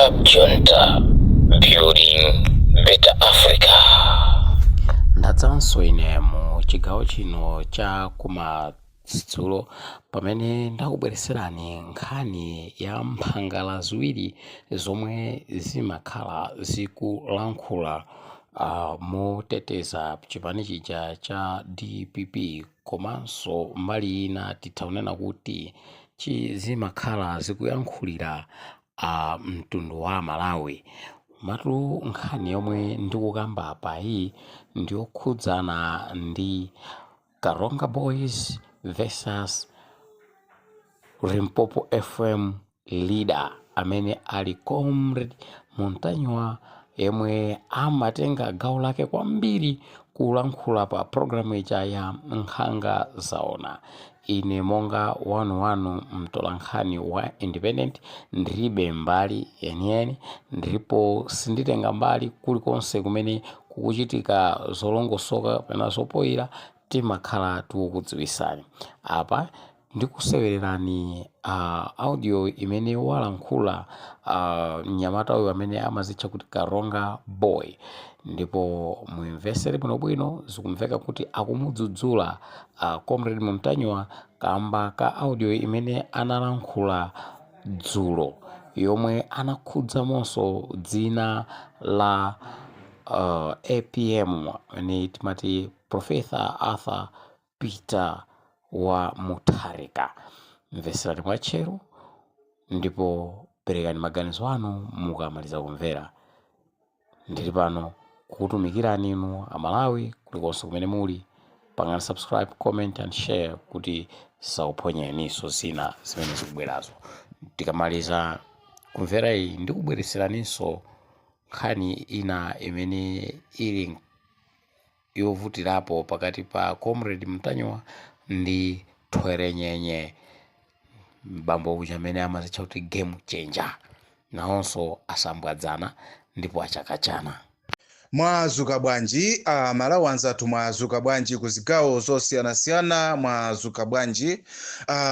Cab Junta, building better Africa. Ndadzanso ine mu chigawo chino cha kumadzulo pamene ndakubweretserani nkhani ya mphangala ziwiri zomwe zimakhala zikulankhula moteteza chipani chija cha DPP, komanso mbali ina titha kunena kuti zimakhala zikuyankhulira mtundu wa Malawi. Matu nkhani yomwe ndikukamba apayi ndiyokhudzana ndi Karonga Boys versus Limpopo FM leader amene ali Comrade Ntanyiwa, yemwe amatenga gawo lake kwambiri kulankhula pa programu ija ya Nkhanga Zaona. Ine monga wanuwanu mtolankhani wa independent, ndilibe mbali yeniyeni ndipo sinditenga mbali kulikonse kumene kukuchitika zolongosoka kapena zopoyira. Timakhala tikukudziwisani. Apa ndikusewererani audio imene walankhula mnyamata uyu amene amazitcha kuti Karonga Boy, ndipo muimvesere bwinobwino. Zikumveka kuti akumudzudzula Comrade Ntanyiwa kamba ka audio imene analankhula dzulo, yomwe anakhudzamonso dzina la APM, amene timati Professor Arthur Peter wa Mutharika. Mveserani mwatcheru ndipo perekani maganizo anu mukamaliza kumvera. Ndili pano kukutumikirani inu Amalawi kulikonse kumene muli. Pangani subscribe, comment and share kuti sakuphonyeninso zina zimene zikubwerazo. Tikamaliza kumvera iyi, ndikubweretseraninso nkhani ina imene ili yovutirapo pakati pa Comrade Ntanyiwa ndi Thwerenyenye, bambo uja amene amazitcha kuti Game Changer. Nawonso asambwadzana ndipo achakachana. Mwazuka bwanji, Malawi anzathu? Mwazuka bwanji ku zigawo zosiyanasiyana? Mwazuka bwanji,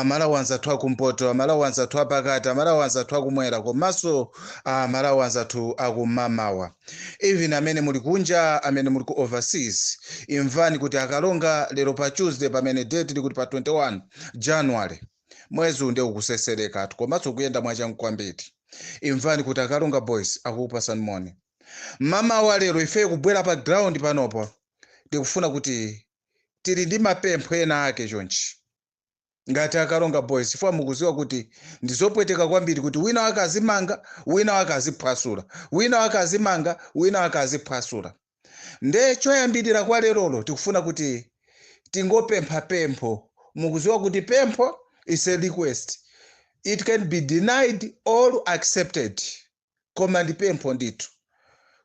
Malawi anzathu akumpoto, Malawi anzathu apakati, Malawi anzathu akumwera, komanso Malawi anzathu akumamawa, even amene muli kunja, amene muli ku overseas? Imvani kuti Akalonga lero pa Tuesday, pamene date likuti pa 21 January, mwezi unde ukuseserekatu komanso kuyenda mwachangu kwambiri. Imvani kuti Akalonga Boys akukupasani moni mama wa lero. Ife kubwera pa ground panopo, tikufuna kuti tili ndi mapempho ena ake chonchi ngati Akalonga Boys, chifukwa mukuziwa kuti ndizopweteka kwambiri kuti wina wake azimanga, wina wake aziphwasula, wina wake azimanga, wina wake aziphwasula. Nde choyambirira kwa lerolo, tikufuna kuti tingopempha pempho. Mukuziwa kuti pempho is a request, it can be denied or accepted, koma ndi pempho ndithu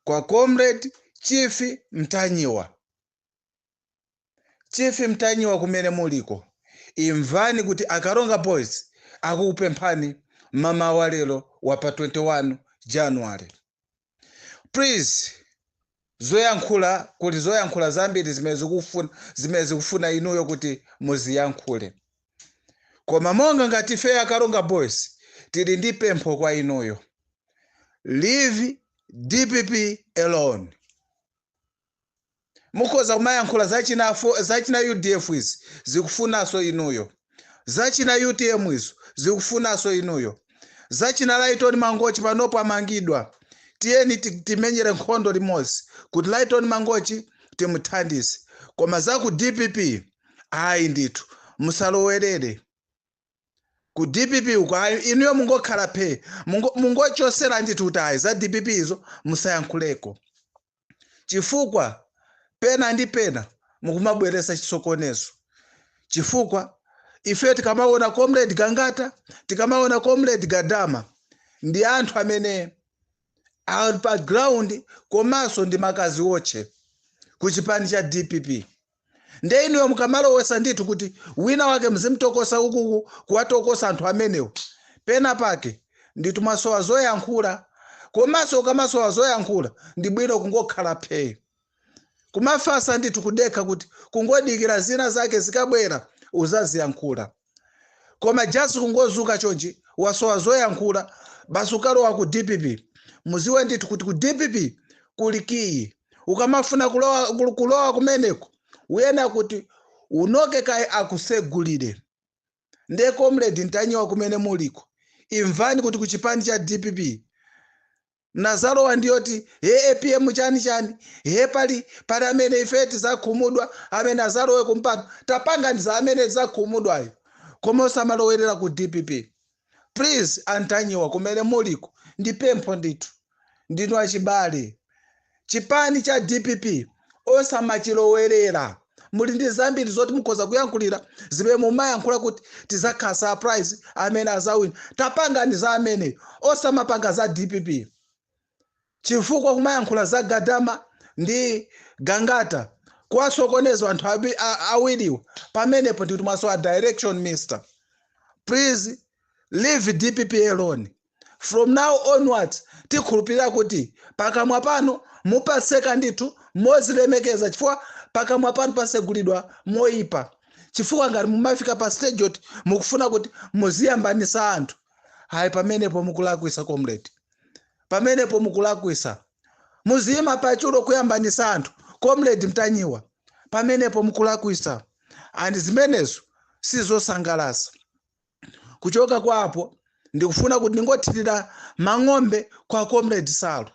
kwa Comrade Chief Mtanyiwa. Chief Mtanyiwa, kumene muliko, imvani kuti Akalonga Boys akukupemphani mama wa lero wa pa 21 January. Please, zoyankhula kuti zoyankhula zambiri zimene zikufuna inuyo kuti muziyankhule, koma monga ngati ife Akalonga Boys tili ndi pempho kwa inuyo: leave DPP alone. Mukhoza kumayankhula zachina UDF, izi zikufunanso inuyo, zachina UTM, izo zikufunanso inuyo, zachina Lighton Mangochi panopo amangidwa. Tiyeni timenyere nkhondo limodzi kuti Lighton Mangochi timuthandize, koma za ku DPP ayi ndithu, musalowerere ku DPP uko, ayi. Inuyo mungokhala phe, mungochosera ndithu kuti ayi, za DPP izo musayankhuleko, chifukwa pena ndi pena mukumabweresa chisokonezo. Chifukwa ife tikamaona Comrade Gangata, tikamaona Comrade Gadama, ndi anthu amene ali pa ground komanso ndi makazi otche ku chipani cha DPP. Nde inuyo mukamalowesa ndithu kuti wina wake mzimtokosa ukuku, kuwatokosa anthu amenewo, pena pake ndithu mwasowa zoyankhula. Komanso ukamasowa zoyankhula, ndi bwino kungokhala phee, kumafasa ndithu, kudekha, kuti kungodikira zina zake zikabwera uzaziyankhula. Koma just kungozuka chonchi, wasowa zoyankhula, basi ukalowa ku DPP. Muziwe ndithu kuti ku DPP kuli kiyi. Ukamafuna kulowa kumeneko, uyena kuti unoke kaye akusegulire. Ndiye Comrade Ntanyiwa, kumene muliko, imvani kuti kuchipani cha DPP nazalowa ndiyoti he APM chani chani, he pali amene ife tizakhumudwa amene azalowe kumpando. Tapanga ndi za amene tizakhumudwayo, koma osamalowerera ku DPP, please. Antanyiwa, kumene muliko, ndi pempho ndithu, ndinu achibale. Chipani cha DPP osamachilowerera. Muli ndi zambiri zoti mukhoza kuyankhulira, zimene mumayankhula kuti tizakhala surprise amene azawina. Tapangani za ameneyo, osamapanga za DPP, chifukwa kumayankhula za Gadama ndi Gangata, kuwasokoneza anthu awiriwa, pamenepo ndikuti mwasowa direction. Mister, please leave DPP alone. From now onwards tikhulupirira kuti pakamwa pano mupaseka ndithu mozilemekeza, chifukwa pakamwa pano pasegulidwa moyipa. Chifukwa ngati mumafika pa stage yoti mukufuna kuti muziyambanisa anthu, hayi, pamenepo mukulakwisa, comrade, pamenepo mukulakwisa. Muziyima pachulo kuyambanisa anthu, Comrade Mtanyiwa, pamenepo mukulakwisa, and zimenezo sizosangalasa. Kuchoka kwapo, ndikufuna kuti ndingothirira mang'ombe kwa Comrade Salo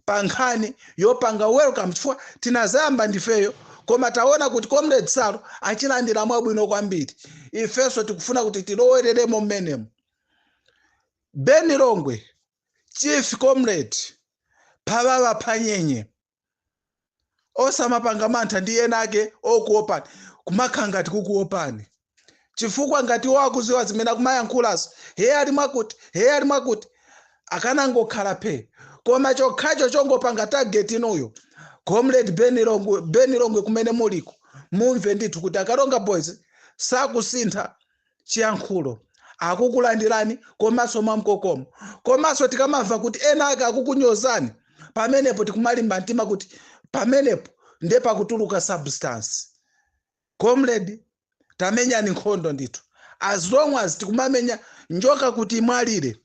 pa nkhani yopanga welcome, chifukwa tinazayamba ndifeyo, koma taona kuti Comrade Salo achilandira mwabwino kwambiri. Ifenso tikufuna kuti tilowereremo mmenemo. Beni Longwe, chief comrade, pavava panyenye, osamapanga mantha ndi ena ake okuopani, kumakhala ngati kukuopani, chifukwa ngati wakuziwa zimene akumayankhulazo, he ali mwakuti, he ali mwakuti, akanangokhala phe. Koma chokhacho chongopanga target inuyo, Comrade Beni Longwe, Beni Longwe, kumene muliko, mumve ndithu kuti Akalonga Boys sakusintha chiyankhulo, akukulandirani komanso mwamkokomo. Komanso tikamamva kuti ena ake akukunyozani, pamenepo tikumalimba mtima kuti pamenepo nde pakutuluka substance. Comrade, tamenyani nkhondo ndithu. As long as tikumamenya njoka kuti imwalire,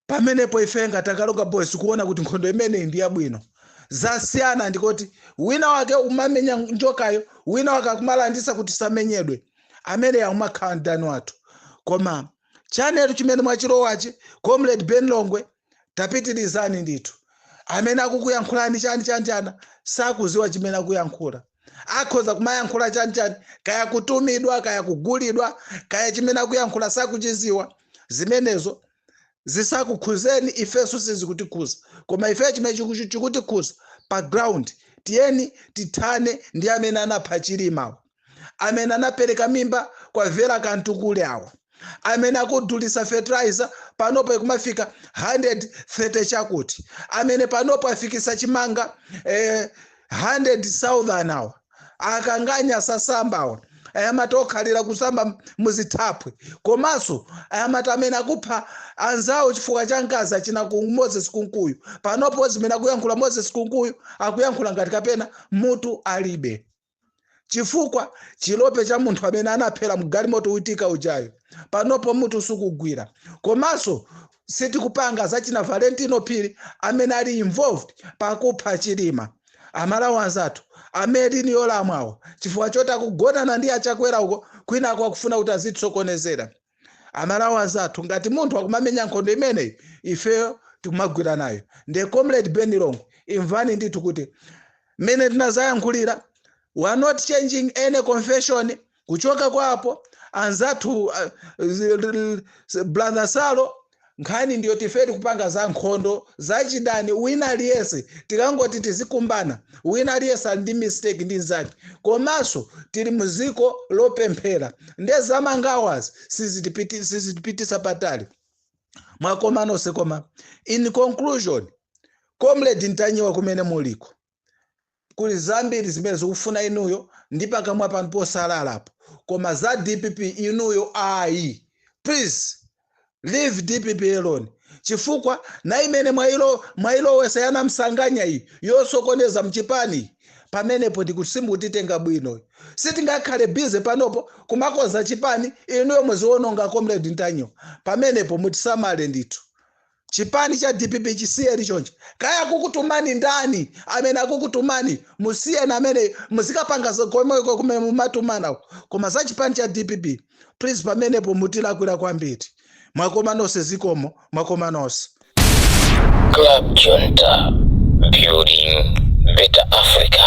pamenepo ife ngati Akalonga Boys tikuona kuti nkhondo imeneyi ndi yabwino. Zasiyana ndikoti wina wake umamenya njokayo, wina wake akumalandisa kuti samenyedwe, amene akumakhala mdani wathu. Koma chanelo chimene mwachilowachi, Comrade Ben Longwe, tapitirizani ndithu. Amene akukuyankhulani chani chani chana sakuziwa chimene akuyankhula. Akhoza kumayankhula chani chani, kaya kutumidwa, kaya kugulidwa, kaya chimene akuyankhula sakuchiziwa. Zimenezo zisakukhuzeni, ifenso sizikutikhuza. Koma ife chimene chikutikhuza pa ground, tiyeni tithane ndi amene anapha Chilimawo, amene anapereka mimba kwa Vera Kantukule awa, amene akudulisa fertilizer panopo ikumafika 130 chakuti, amene panopo afikisa chimanga 100,000 awa, akanganya sasamba awa, ayamati okhalira kusamba muzithaphwe, komanso ayamati amene akupha anzawo chifukwa cha mkazi, achina ku Moses Kunkuyu. Panopo zimene akuyankhula Moses Kunkuyu, akuyankhula ngati kapena mutu alibe, chifukwa chilope cha munthu amene anaphera mgalimoto witika ujayo, panopo mutu sukugwira. Komanso sitikupanga zachina Valentino Phiri amene ali involved pakupha Chilima. Amalawi anzathu, amene ni yolamwawa chifukwa choti akugonana ndi Achakwera uko kwinako, akufuna kuti azitsokonezera. Amalawi anzathu, ngati munthu akumamenya nkhondo imeneyi, ifeyo tikumagwira nayo. Ndiye Comrade Ben Longwe, imvani ndithu kuti mmene tinazayankhulira, we are not changing any confession. Kuchoka kwapo, anzathu, Brother Salo, nkhani ndiyo tife tikupanga za nkhondo zachidani. Wina aliyense tikangoti tizikumbana, wina aliyense ali ndi mistake ndi nzake, komanso tili muziko lopemphera, nde zamangawazi sizitipitisa patali. Mwakoma nonse. Koma in conclusion, Comrade Ntanyiwa, kumene muliko, kuli zambiri zimene zikufuna inuyo ndi pakamwa panu posalalapo, koma za DPP inuyo ayi. Please leave DPP alone, chifukwa na imene mwayilowesa yanamsanganya iyi yosokoneza mchipani, pamenepo ndikuti simukutitenga bwino. Sitingakhale busy panopo kumakonza chipani, inuyo muziwononga. Comrade Ntanyiwa, pamenepo mutisamale ndithu. Chipani cha DPP chisiyeni choncho. Kaya kukutumani ndani, amene akukutumani musiyeni, amene muzikapanga komweko kumene mumatumana. Koma za chipani cha DPP, please, pamenepo mutilakwira kwambiri. Mwakoma nonse, zikomo, mwakoma nonse. Club Junta, building better Africa.